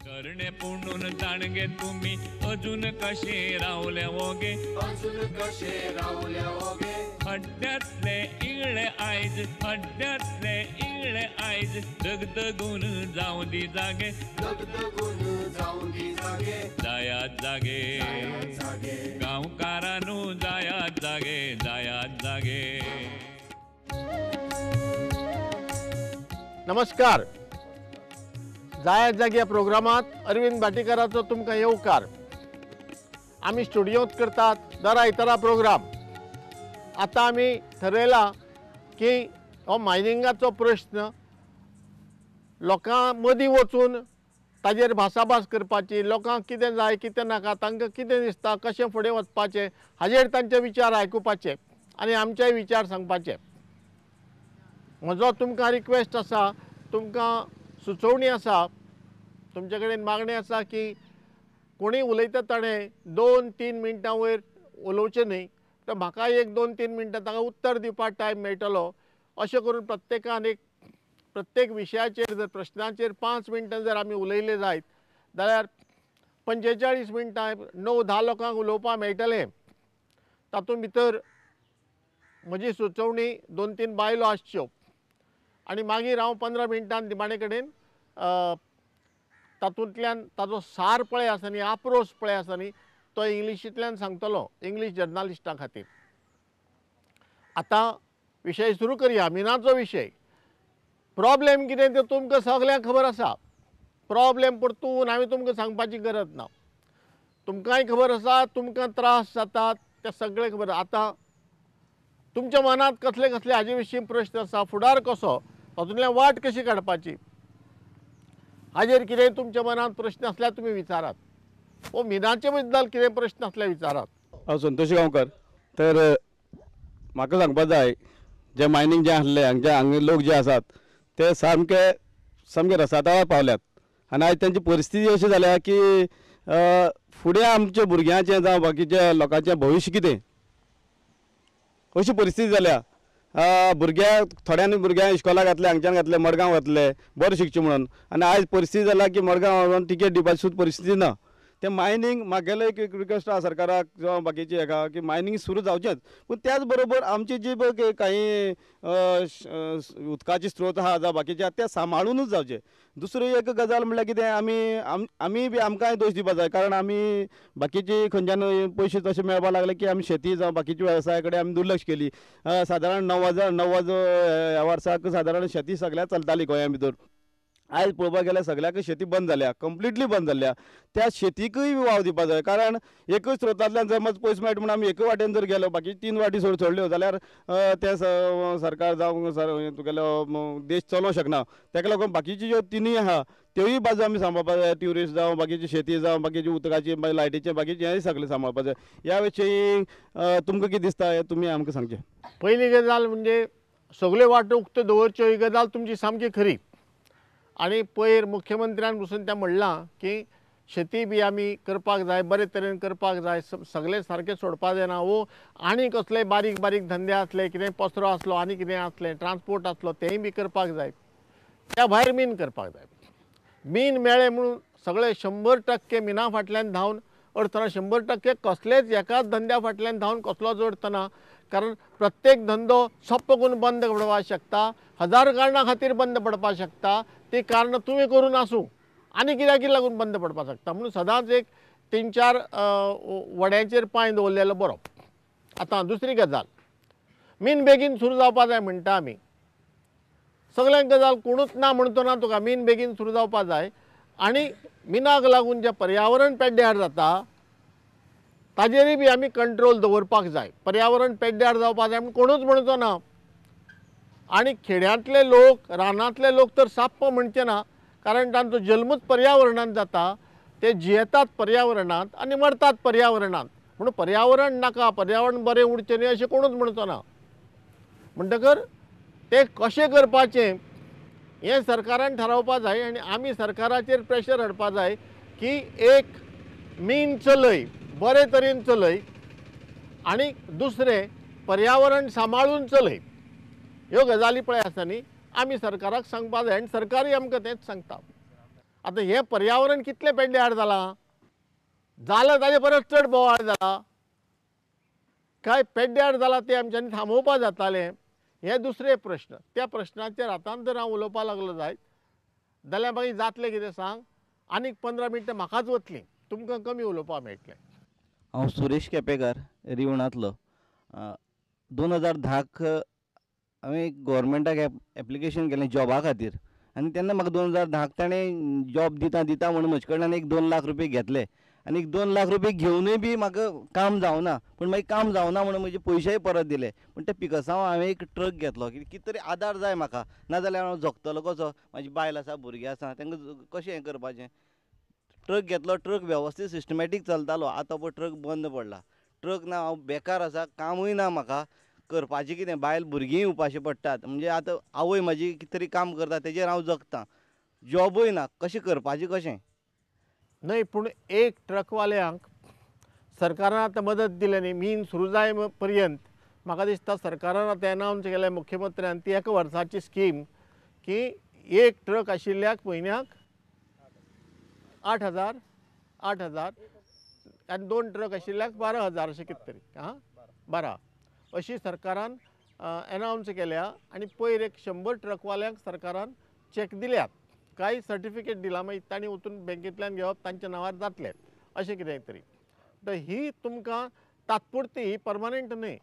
करणे पुणून ताणगे तुमी अजून कशे रावले ओगे, अजून कशे रावले ओगे. हड्ड्यातले इगळे आयज, हड्ड्यातले इगळे आयज, दगदगून जावं दी जागे, दगदगून जावं दी जागे. जायात जागे जागे गांवकारानू, जायात जागे, जायात जागे. नमस्कार. जायात जागे ह्या प्रोग्रामात अरविंद भाटीकाराचो तुमकां येवकार. आमी स्टुडियोंत करतात दर आयतारा प्रोग्राम. आतां आमी थरयलां की हो मायनिंगाचो प्रश्न लोकां मदीं वचून ताजेर भासाभास करपाची, लोकांक कितें जाय कितें नाका, तांकां कितें दिसता, कशें फुडें वचपाचें हाजेर तांचे विचार आयकुपाचे आनी आमचेय विचार सांगपाचे. म्हजो तुमकां रिक्वेस्ट आसा, तुमकां सुचोवणी आसा, तुमचे कडेन मागणें आसा की कोणी उलयता ताणें 2-3 मिनटां वयर उलोवचें न्हय, तर म्हाका 1, 2, 3 मिनटां ताका उत्तर दिवपाक टायम मेळटलो. अशें करून प्रत्येकान एक प्रत्येक विशयाचेर जर प्रश्नाचेर 5 मिनटां जर आमी उलयले जायत जाल्यार 45 मिनटां 9-10 लोकांक उलोवपाक मेळटलें. तातूंत भितर म्हजी सुचोवणी 2-3 बायलो आसच्यो आनी मागीर हांव 15 मिनटान निमाणे कडेन तातूंतल्यान ताजो सार पळय आसा न्ही, आपरोस पळय आसा न्ही, तो इंग्लिशींतल्यान सांगतलो इंग्लीश जर्नालिस्टां खातीर. आतां विशय सुरू करया, मिनाचो विशय. प्रॉब्लेम कितें तें तुमकां सगल्यांक खबर आसा. प्रॉब्लेम परतून हांवें तुमकां सांगपाची गरज ना, तुमकांय खबर आसा, तुमकां त्रास जातात ते सगळें खबर. आतां तुमच्या मनांत कसले कसले हाजे विशीं प्रश्न आसा, फुडार कसो, तातूंतल्यान वाट कशी काडपाची, हाजेर कितेंय तुमच्या मनांत प्रश्न आसल्यार तुमी विचारात. वो मिनाचे बद्दल कितें प्रश्न आसल्यार विचारात. हांव संतोष गांवकर. तर म्हाका सांगपा जाय, जे मायनींग जे आसले हांगचे हांगा लोक जे आसात ते सामके सामके रसातळार पावल्यात आनी आयज तेंची परिस्थिती अशी जाल्या की फुडें आमच्या भुरग्यांचें जावं बाकीच्या लोकांचें भविश्य कितें अशी परिस्थिती जाल्या. भुरग्यांक थोड्यांनी भुरग्यांक इश्कोलाक घातले, हांगच्यान घातले, मडगांव घातले बरें शिकचें म्हणून, आनी आयज परिस्थिती जाल्या की मडगांव वचून टिकेट दिवपाची सुद्दां परिस्थिती ना. तें मायनींग म्हागेलो एक रिक्वेस्ट आसा सरकाराक जावं बाकीचे हेका की मायनींग सुरू जावचेंच, पूण त्याच बरोबर आमची जी पळय काही उदकाची स्त्रोत आहा जावं बाकीचे आहा ते सांबाळुनूच जावचे. दुसरी एक गजाल म्हणल्यार कितें, आमी आमी बी आमकांय दोश दिवपा जाय, कारण आमी बाकीची खंयच्यान पयशे तशे मेळपाक लागले की आमी शेती जावं बाकीच्या वेवसाया कडेन आमी दुर्लक्ष केली. सादारण 90 ह्या वर्साक सादारण शेती सगळ्याक चलताली गोंया भितर. आयज पळोवपाक गेल्यार सगळ्याक शेती बंद जाल्या, कंप्लिटली बंद जाल्या. त्या शेतीकूय वाव दिवपा जाय, कारण एकूच स्रोतांतल्यान समज पयस मेळटा म्हूण आमी एकूय वाटेन जर गेलो बाकी 3 वाटी सोडल्यो जाल्यार ते सरकार जावं तुगेलो देश चलोवंक शकना. ताका लागून बाकीच्यो ज्यो तिनूय आहा त्योय बाजू आमी सांबाळपा जाय, ट्युरिस्ट जावं बाकीची शेती जावं बाकीची उदकाची लायटीचें बाकीचें हें सगळें सांबाळपा जाय. ह्या विशयी तुमकां कितें दिसता हें तुमी आमकां सांगचें. पयली गजाल म्हणजे सगल्यो वाटो उक्त्यो दवरच्यो ही गजाल तुमची सामकी खरी. आनी पयर मुख्यमंत्र्यान बसून तें म्हणलां की शेती बी आमी करपाक जाय, बरे तरेन करपाक जाय, सगळें सारकें सोडपाक जायना. वो आनी कसले बारीक बारीक धंदे आसले, कितें पसरो आसलो आनी कितें आसलें, ट्रान्सपोर्ट आसलो, तेंय बी करपाक जाय. त्या भायर मीन करपाक जाय. मीन मेळ्ळें म्हणून सगळे 100% मिना फाटल्यान धांवन अर्थना, 100% कसलेच एकाच धंद्या फाटल्यान धांवन कसलोच अर्थना, कारण प्रत्येक धंदो सप्प करून बंद पडपाक शकता, 1000 कारणां खातीर बंद पडपाक शकता. ती कारणां तुवें करून आसूं आनी कित्याक लागून बंद पडपाक शकता. म्हणून सदांच एक 3-4 वड्यांचेर पांय दवरलेलो बरो. आतां दुसरी गजाल, मीन बेगीन सुरू जावपा जाय म्हणटा आमी. सगळ्यांक गजाल कोणूच ना म्हणतो ना तुका, मीन बेगीन सुरू जावपा जाय. आनी मिनाक लागून जें पर्यावरण पेड्ड्यार जाता ताजेरय बी आमी कंट्रोल दवरपाक जाय. पर्यावरण पेड्ड्यार जावपा जाय म्हूण कोणूच म्हणचो ना. आनी खेड्यांतले लोक, रानांतले लोक तर साप्प म्हणचे ना, कारण तांचो जल्मूच पर्यावरणांत जाता, ते जियेतात पर्यावरणांत आनी मरतात पर्यावरणांत. म्हणून पर्यावरण नाका, पर्यावरण बरें उरचें न्ही अशें कोणूच म्हणचो ना. म्हणटकर ते कशें करपाचें हें सरकारान थारावपा जाय आनी आमी सरकाराचेर प्रेशर हाडपा जाय की एक मीन चलय, बरे तरेन चलय आनी दुसरें पर्यावरण सांबाळून चलय. ह्यो गजाली पळय आसा न्ही आमी सरकाराक सांगपा जाय आनी सरकारूय आमकां तेंच सांगता. आतां हें पर्यावरण कितलें पेड्ड्यार जालां, जालां ताजे परस चड बोवाळ जाला, काय पेड्ड्यार जालां तें आमच्यांनी थांबोवपा जातालें, हे दुसरे प्रश्न. त्या प्रश्नाचेर आतां जर हांव उलोवपाक लागलो जायत जाल्यार मागीर जातलें कितें सांग, आनीक 15 मिनटां म्हाकाच वतलीं, तुमकां कमी उलोवपाक मेळटलें. हांव सुरेश केपेकार, रिवणांतलो. 2010 हांवें गोवोरमेंटाक एप्लिकेशन केलें जॉबा खातीर आनी तेन्ना म्हाका 2010 ताणें जॉब दिता दिता म्हणून म्हजे कडल्यान एक 2 लाख रुपये घेतले आनी 2 लाख रुपये घेवनूय बी म्हाका काम जावना, पूण मागीर काम जावना म्हणून म्हजे पयशेय परत दिले. पूण ते पिकसांव हांवें एक ट्रक घेतलो, कितें तरी आदार जाय म्हाका, नाजाल्यार हांव जगतलो कसो, म्हाजी बायल आसा, भुरगीं आसा, तांकां कशें हें करपाचें. ट्रक घेतलो, ट्रक वेवस्थीत सिस्टमॅटीक चलतालो, आतां पळय ट्रक बंद पडला, ट्रक ना, हांव बेकार आसा, कामूय ना, म्हाका करपाचें कितें, बायल भुरगींय उपाशी पडटात. म्हणजे आतां आवय म्हाजी कितें तरी काम करता तेजेर हांव जगता, जॉबूय ना, कशें करपाचें कशें न्हय. पूण एक ट्रकवाल्यांक सरकारान आतां मदत दिल्या न्ही, मीन सुरू जाय पर्यंत म्हाका दिसता सरकारान आतां एनावन्स केल्या मुख्यमंत्र्यान ती एका वर्साची स्कीम की एक ट्रक आशिल्ल्याक म्हयन्याक 8,000 8,000 आनी 2 ट्रक आशिल्ल्याक 12,000 अशें कितें तरी, आं 12 अशी सरकारान एनावन्स केल्या. आनी पयर एक 100 ट्रकवाल्यांक सरकारान चॅक दिल्यात, कांय सर्टिफिकेट दिलां, मागीर तांणी वचून बँकेंतल्यान घेवप तांच्या नांवार जातलें अशें कितें तरी. तर ही तुमकां तात्पुरती, ही परमनंट न्हय.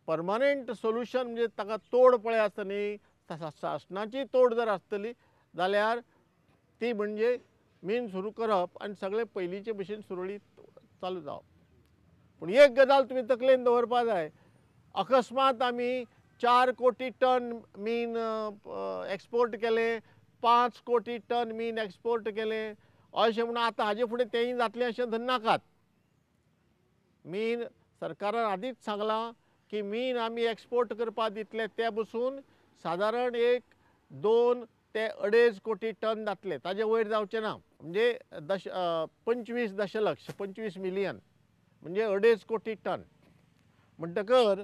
परमनंट सोल्युशन म्हणजे ताका तोड पळय आसता न्ही, सासणाची तोड जर आसतली जाल्यार ती म्हणजे मीन सुरू करप आनी सगळें पयलींचे भशेन सुरळीत चालू जावप. पूण एक गजाल तुमी तकलेन दवरपा जाय, अकस्मात आमी 4 कोटी टन मीन एक्सपोर्ट केलें, 5 कोटी टन मीन एक्सपोर्ट केलें अशें म्हणून आतां हाजे फुडें तेंय जातलें अशें धरनाकात. मीन सरकारान आदींच सांगलां की मीन आमी एक्सपोर्ट करपाक दितले ते बसून सादारण 1, 2 ते 2.5 कोटी टन जातले, ताजे वयर जावचें ना. म्हणजे 25 दशलक्ष, 25 मिलियन म्हणजे 2.5 कोटी टन. म्हणटकर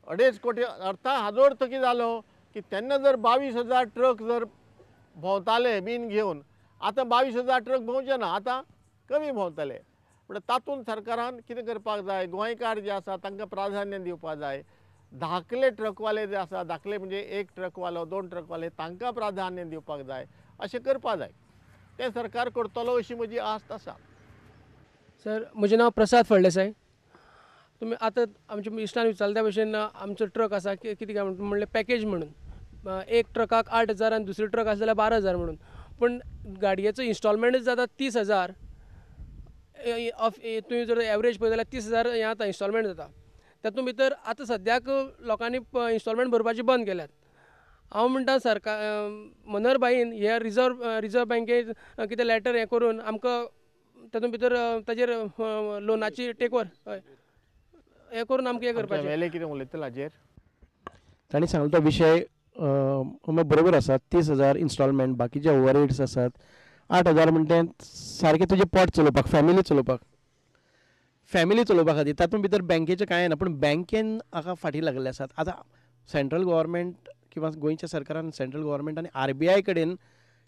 2.5 कोटी अर्थ हाजो अर्थ कितें जालो की तेन्ना जर 22,000 ट्रक जर भोंवताले मीन घेवन, आतां 22,000 ट्रक भोंवचे ना, आतां कमी भोंवतले. म्हणटा तातूंत सरकारान कितें करपाक जाय, गोंयकार जे आसा तांकां प्राधान्य दिवपाक जाय, धाकले ट्रकवाले जे आसा, धाकले म्हणजे 1 ट्रकवालो 2 ट्रकवाले तांकां प्राधान्य दिवपाक जाय, अशें करपाक जाय. तें सरकार करतलो अशी म्हजी आस्त आसा. सर, म्हजें नांव प्रसाद फळदेसाय. तुमी आतां आमच्या इश्टान विचारले त्या भशेन आमचो ट्रक आसा कितें काय म्हणलें पॅकेज म्हणून, एक ट्रकाक 8,000 आनी दुसरी ट्रक आसा जाल्यार 12,000 म्हणून, पूण गाडयेचो इन्स्टॉलमेंटच जाता 30,000. तुवें जर एवरेज पळयत जाल्यार 30,000 हें आतां इन्स्टॉलमेंट जाता. तातूंत भितर आतां सद्याक लोकांनी इन्स्टॉलमेंट भरपाची बंद केल्यात. हांव म्हणटा सरकार मनोहर भाईन हे रिजर्व बँके कितें लेटर हें करून आमकां तातूंत भितर ताजेर लोनाची टेकओवर हय हें करून आमकां हें करपाचें. कितें उलयतलो हाजेर? तांणी सांगलो तो विशय बरोबर आसा. 30,000 इन्स्टॉलमेंट, बाकीचे ओवरहेड्स आसात. 8,000 म्हणटे सारकें तुजें पोट चलोवपाक, फॅमिली चलोवपाक, फॅमिली चलोवपा खातीर. तातूंत भितर बँकेचें कांय ना, पूण बँकेन हाका फाटीं लागलेले आसात. आतां सेंट्रल गव्हर्मेंट किंवा गोंयच्या सरकारान सेंट्रल गव्हर्मेंट आनी आरबीआय कडेन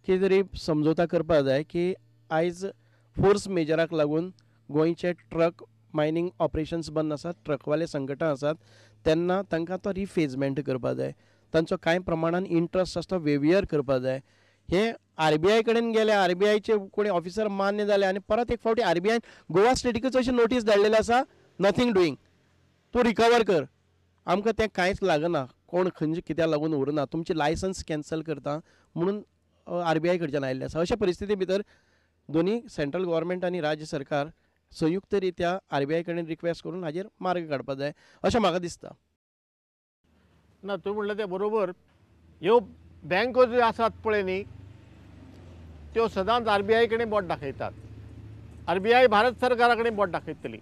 कितें तरी समजोवता करपाक जाय की आयज फोर्स मेजराक लागून गोंयचे ट्रक मायनींग ऑपरेशन्स बंद आसात, ट्रकवाले संकटां आसात, तेन्ना तांकां तो रिफेजमेंट करपाक जाय, तांचो कांय प्रमाणान इंट्रस्ट आसा तो वेवियर करपाक जाय. हे आरबीआय कडेन गेले, आरबीआयचे कोणी ऑफिसर मान्य जाले आनी परत एक फावटी आरबीआयन गोवा स्टेटीकूच अशी नोटीस धाडलेली आसा, नथींग डुईंग, तूं रिकवर कर, आमकां तें कांयच लागना, कोण खंयचे कित्याक लागून उरना, तुमची लायसन्स कॅन्सल करता म्हणून आरबीआय कडच्यान आयिल्लें आसा. अशा परिस्थिती भितर दोनी सेंट्रल गव्हर्मेंट आनी राज्य सरकार संयुक्त रित्या आरबीआय कडेन रिक्वेस्ट करून हाजेर मार्ग काडपाक जाय अशें म्हाका दिसता. ना, तुवें म्हणलें तें बरोबर. ह्यो बँको ज्यो आसात पळय न्ही, त्यो सदांच आरबीआय कडेन बोट दाखयतात. आरबीआय भारत सरकारा कडेन बोट दाखयतली,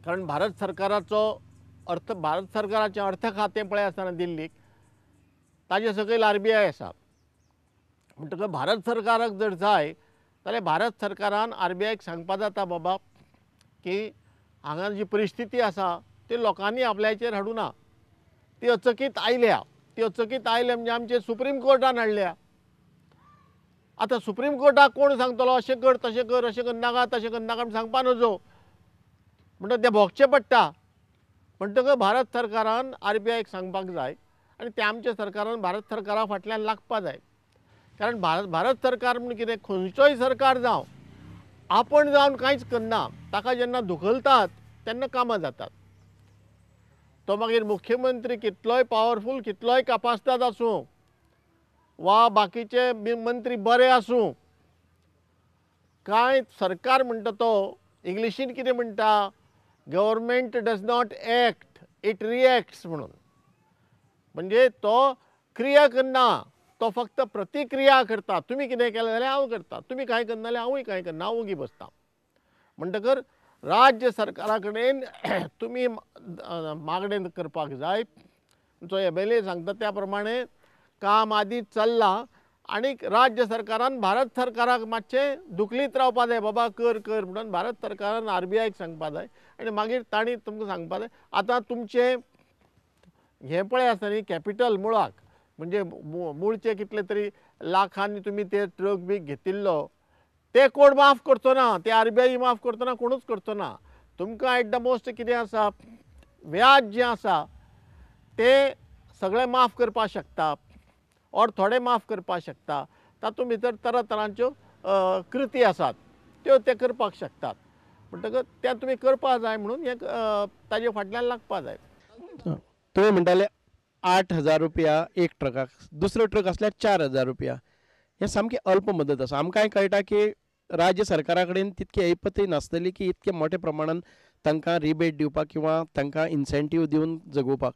कारण भारत सरकाराचो अर्थ, भारत सरकाराचें अर्थ खातें पळय आसतना दिल्लीक, ताजे सकयल आरबीआय आसा. म्हणटकच भारत सरकाराक जर जाय जाल्यार भारत सरकारान आरबीआयक सांगपा जाता बाबा की हांगा जी परिस्थिती आसा ती लोकांनी आपल्याचेर हाडूना, ती अचकीत आयल्या, ती अचकीत आयल्या म्हणजे आमचे सुप्रीम कोर्टान हाडल्या. आतां सुप्रीम कोर्टाक कोण सांगतलो अशें कर तशें कर अशें कर नाका तशें कर नाका म्हण सांगपा नजो, म्हणटा तें भोगचें पडटा। म्हणटकच भारत सरकारान आरबीआयक सांगपाक जाय आनी तें आमच्या सरकारान भारत सरकारा फाटल्यान लागपा जाय। कारण भारत सरकार म्हण कितें खंयचोय सरकार जावं आपण जावन कांयच करना, ताका जेन्ना धुकलतात तेन्ना कामां जातात। तो मागीर मुख्यमंत्री कितलोय पावरफूल कितलोय कापास्ताद आसूं वा बाकीचे मंत्री बरे आसूं, कांय सरकार म्हणटा तो इंग्लिशीन कितें म्हणटा, government does not act it reacts म्हणून, म्हणजे तो क्रिया करना, तो फक्त प्रतिक्रिया करता। तुमी कितें केलें जाल्यार हांव करता, तुमी कांय करना जाल्यार हांवूय कांय करना, हांव ओगी बसता। म्हणटकर राज्य सरकारा कडेन तुमी मागणें करपाक जाय। जो एम एल ए सांगता त्या प्रमाणे काम आदी चल्लां आनी राज्य सरकारान भारत सरकाराक मातशें दुखलीत रावपा जाय, बाबा कर कर म्हणून भारत सरकारान आरबीआयक सांगपा जाय आनी मागीर तांणी तुमकां सांगपा जाय। आतां तुमचें हें पळय आसा न्ही कॅपिटल मुळाक, म्हणजे मुळचे कितले तरी लाखांनी तुमी ते ट्रक बी घेतिल्लो ते कोण माफ करचो ना, ते आरबीआय माफ करचो ना, कोणूच करचो ना। तुमकां एट the most कितें आसा व्याज जें आसा तें सगळें माफ करपाक शकता और थोडे माफ करपाक शकता, तातूंत भितर तरातरांच्यो कृती आसात त्यो ते करपाक शकतात। म्हणटकच तें तुमी करपाक जाय म्हणून हें ताजे फाटल्यान लागपाक जाय। तुमी म्हणटाले 8,000 रुपया एक ट्रकाक, दुसरो ट्रक आसल्यार 4,000 रुपया, हें सामकी अल्प मदत आसा। आमकांय कळटा की राज्य सरकारा कडेन तितकी ऐपतय नासतली की इतके मोठ्या प्रमाणान तांकां रिबेट दिवपाक किंवा तांकां इन्सेंटीव दिवन जगोवपाक।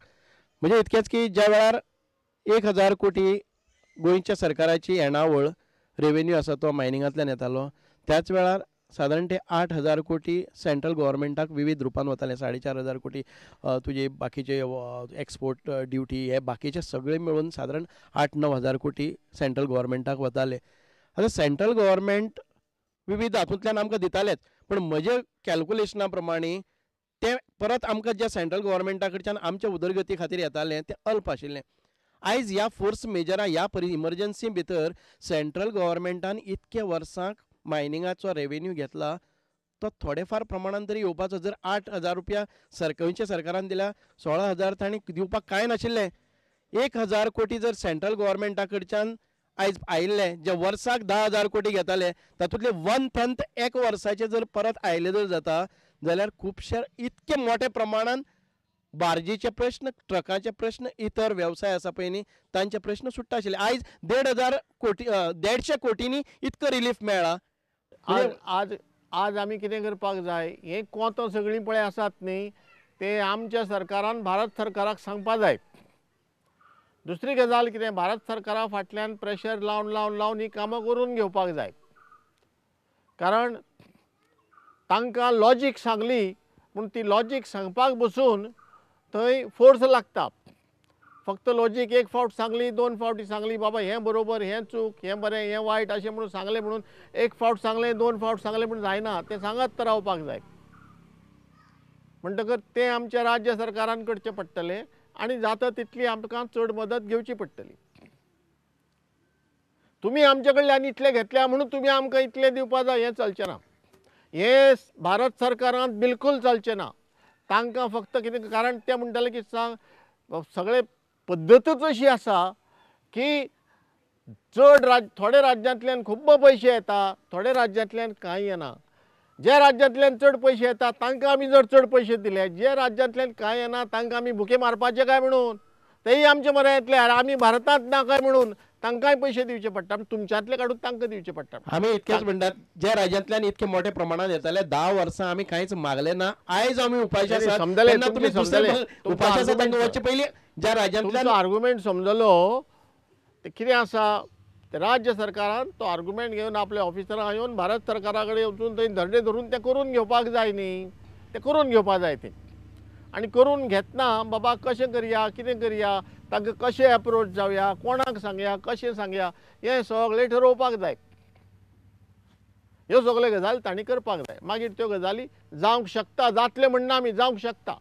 म्हणजे इतकेंच की ज्या वेळार 1,000 कोटी गोंयच्या सरकाराची येणावळ रेवेन्यू आसा तो मायनिंगांतल्यान येतालो, त्याच वेळार सादारण ते 8,000 कोटी सेंट्रल गव्हर्मेंटाक विविध रुपान वताले, 4,500 कोटी तुजे बाकीचे एक्सपोर्ट ड्युटी हे बाकीचे सगळे मेळून सादारण 8-9 हजार कोटी सेंट्रल गव्हर्मेंटाक वताले। आतां सेंट्रल गव्हर्मेंट विविध हातूंतल्यान आमकां दितालेच, पण म्हजे कॅल्कुलेशना प्रमाणे ते परत आमकां ज्या सेंट्रल गव्हर्मेंटा कडच्यान आमच्या उदरगती खातीर येतालें तें अल्प आशिल्लें। आयज ह्या फोर्स मेजरा ह्या इमर्जन्सी भितर सेंट्रल गव्हर्मेंटान इतके वर्सांक मायनिंगाचो रेवेन्यू घेतला तो थोडेफार प्रमाणान तरी येवपाचो। जर 8,000 रुपया गोंयच्या सरकारान दिल्या, 16,000 तांणी दिवपाक कांय नाशिल्लें। 1,000 कोटी जर सेंट्रल गव्हर्मेंटा कडच्यान आयज आयिल्ले जे वर्साक 10,000 कोटी घेताले तातूंतले 1/10 एक वर्साचे जर परत आयले जर जाता जाल्यार खुबशे इतके मोठ्या प्रमाणान बार्जीचे प्रश्न, ट्रकाचे प्रश्न, इतर वेवसाय आसा पळय न्ही तांचे प्रश्न सुट्टा आशिल्ले। आयज 1,500 कोटी 150 कोटींनी इतको रिलीफ मेळ्ळा। आज आज आमी कितें करपाक जाय, हें कोंतां सगळीं पळय आसात न्ही ते आमच्या सरकारान भारत सरकाराक सांगपा जाय। दुसरी गजाल कितें, भारत सरकारा फाटल्यान प्रेशर लावन लावन लावन ही कामां करून घेवपाक जाय। कारण तांकां लॉजीक सांगली पूण ती लॉजीक सांगपाक बसून थंय फोर्स लागता। फक्त लॉजीक एक फावट सांगली, दोन फावटी सांगली, बाबा हें बरोबर हें चूक, हें बरें हें वायट अशें म्हणून सांगलें म्हणून एक फावट सांगलें दोन फावट सांगलें म्हणून जायना, तें सांगत रावपाक जाय। म्हणटकच तें आमच्या राज्य सरकारान करचें पडटलें आनी जाता तितली आमकां चड मदत घेवची पडटली। तुमी आमचे कडल्यान इतले घेतल्या म्हणून तुमी आमकां इतले दिवपा जाय हें चलचें ना, हें भारत सरकारान बिलकूल चलचें ना। तांकां फक्त कितें, कारण ते म्हणटाले की सांग सगळे पद्दतच अशी आसा की चड थोडे राज्यांतल्यान खूब्ब पयशे येता, थोडे राज्यांतल्यान कांय येना। जे राज्यांतल्यान चड पयशे येता तांकां आमी जर चड पयशे दिले, जे राज्यांतल्यान कांय येना तांकां आमी भुके मारपाचे काय म्हणून, तेय आमचे मरे येतले, आमी भारतांत ना काय म्हणून तांकांय पयशे दिवचे पडटा, तुमच्यांतले काडून तांकां दिवचे पडटा। आमी इतकेच म्हणटात ज्या राज्यांतल्यान इतके मोठ्या प्रमाणात येताले 10 वर्सां आमी कांयच मागले ना, आयज आमी उपाशी आसात। समजले, उपाशी आसा तांकां वचचे पयलीं ज्या राज्यांतल्यान आर्गुमेंट समजलो ते कितें आसा, राज्य सरकारान तो आर्गुमेंट घेवन आपल्या ऑफिसरां येवन भारत सरकारा कडेन वचून थंय धरणे धरून तें करून घेवपाक जाय न्ही, तें करून घेवपाक जाय तें। आनी करून घेतना बाबा कशें करया कितें करया, तांकां कशें एप्रोच जावया, कोणाक सांगया, कशें सांगया, हें सगळें ठरोवपाक जाय। ह्यो सगळ्यो गजाली तांणी करपाक जाय। मागीर त्यो गजाली जावंक शकता, जातलें म्हणना आमी, जावंक शकता।